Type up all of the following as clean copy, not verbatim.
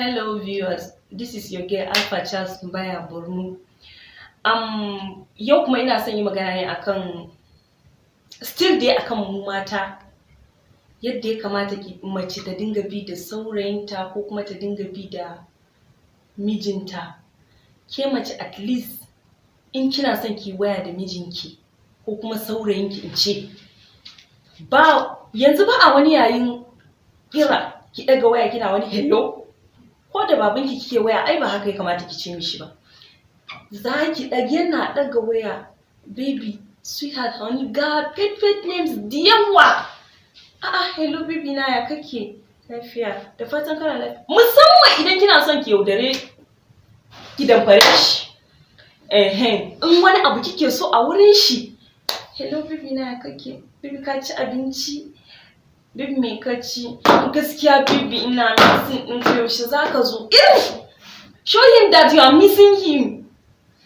Hello viewers, this is your girl Alpha Charles Mbaya Borno. Yau kuma ina son yi magana ne akan still dai akan mu mata, yadda ya kamata ki mace ta dinga bi da saurayinta ko kuma ta dinga bi da mijinta. Ke mace, at least in kina son ki waya da mijinki ko kuma saurayinki, in ce ba yanzu ba a wani yayin kira ki ɗaga waya kina wani "Hello". Ko da babanki kike waya, ai ba haka ya kamata ki ce mishi ba. Za ki ɗaga, yana ɗaga waya, "Baby, sweetheart, honey", ga pet pet names da yawa. "A'a, hello baby na, ya kake? Lafiya? Da fatan kana lafiya." Musamman idan kina son ki yaudare, ki damfare shi. Ehen, in wani abu kike so a wurin shi. "Hello baby na, ya kake? Baby, ka ci abinci? Baby, me ka ci? Gaskiya baby, ina missing ɗinka, yaushe za ka zo?" Irin show him that you are missing him.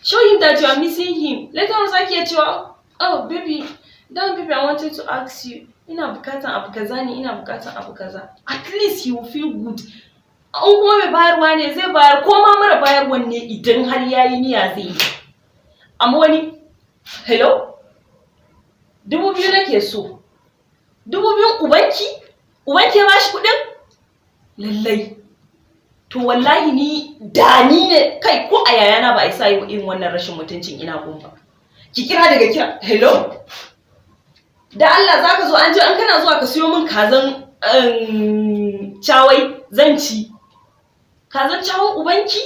Show him that you are missing him. Later on zaki iya cewa, "Oh baby, dan baby, I wanted to ask you. Ina bukatan abu kaza ne, ina bukatan abu kaza." At least he will feel good. In kuma mai bayarwa ne, zai bayar, ko ma mara bayarwan ne, idan har yayi niyya zai yi. Amma wani, "Hello, 2000 nake so." 2000n ubanki? Ubanki ya bashi kuɗin? Lallai. To wallahi ni da ni ne kai, ko a yayana ba a isa yi irin wannan rashin mutuncin ina gun ba. Ki kira, daga kira, "Hello. Da Allah za ka zo an je an kana zuwa ka siyo min kazan cawai zan ci." Kazan cawan ubanki?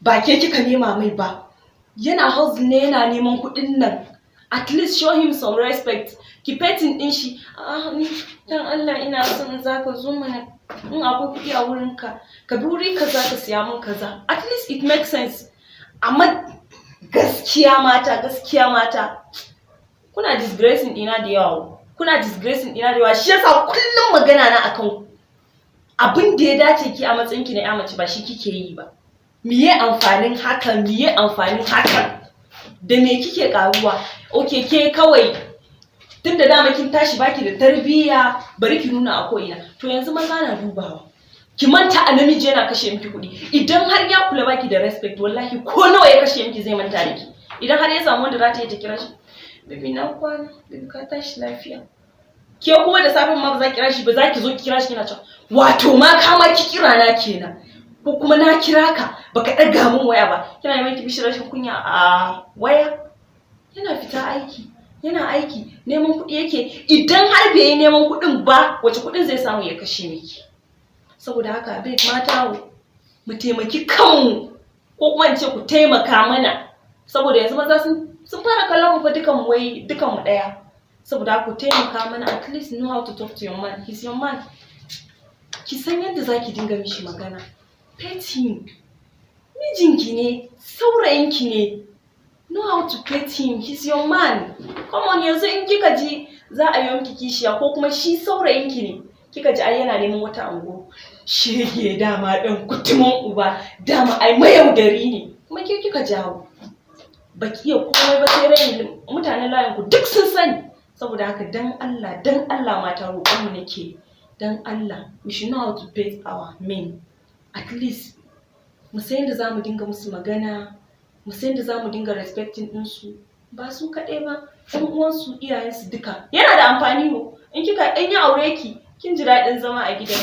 Ba ke kika nema mai ba. Yana hustle ne, yana neman kuɗin nan. At least show him some respect. Ki petting ɗin shi. "Ah ni, dan Allah ina son za ka zo mana, in akwai kuɗi a wurinka, ka bi wuri kaza ka siya min kaza." At least it makes sense. Amma gaskiya mata, gaskiya mata, kuna disgracing ɗina da yawa, kuna disgracing ɗina da yawa. Shi yasa kullum magana na akan abin da ya dace ki a matsayin ki na ya mace ba shi kike yi ba. Miye amfanin hakan? Miye amfanin hakan? Da me kike karuwa? Okay, ke kawai tunda dama kin tashi baki da tarbiyya, bari ki nuna a ko'ina. To yanzu maza na dubawa. Ki manta a namiji yana kashe miki kuɗi, idan har ya kula baki da respect, wallahi ko nawa ya kashe miki zai manta da ki, idan har ya samu wanda za ta yi ta kira shi, "Baby, na kwana? Baby, ka tashi lafiya?" Ke kuma da safin ma ba za ki kira shi ba, za ki zo ki kira shi kina cewa, "Wato ma ka ma ki kira na kenan, ko kuma na kira ka baka ɗaga min waya ba." Kina neman ki bishi rashin kunya a waya. Yana fita aiki, yana aiki, neman kuɗi yake. Idan har bai yi neman kuɗin ba, wace kuɗin zai samu ya kashe miki? Saboda haka abeg mata, mu taimaki kanmu, ko kuma in ce ku taimaka mana, saboda yanzu maza sun fara kallon mu fa dukan mu, wai dukan mu ɗaya. Saboda haka ku taimaka mana. At least know how to talk to your man. He's your man. Ki san yadda zaki dinga mishi magana. Pet him. Mijinki ne, saurayinki ne. Know how to pet him. He's your man. Come on, yanzu in kika ji za a yi miki kishiya, ko kuma shi saurayinki ne, kika ji ai yana neman wata ango, "Shege, dama ɗan kutuman uba, dama ai mayaudari ne." Kuma ke kika jawo. Baki iya komai ba sai rainin mutanen layin ku, duk sun sani. Saboda haka dan Allah, dan Allah mata, roƙon mu nake, dan Allah, we should know how to pet our men. At least mu san yadda zamu dinga musu magana, mu san yadda zamu dinga respecting ɗinsu. Ba su kaɗai ba, ɗan uwansu, iyayensu, duka yana da amfani. In kika in ya aure ki, kin ji daɗin zama a gidan.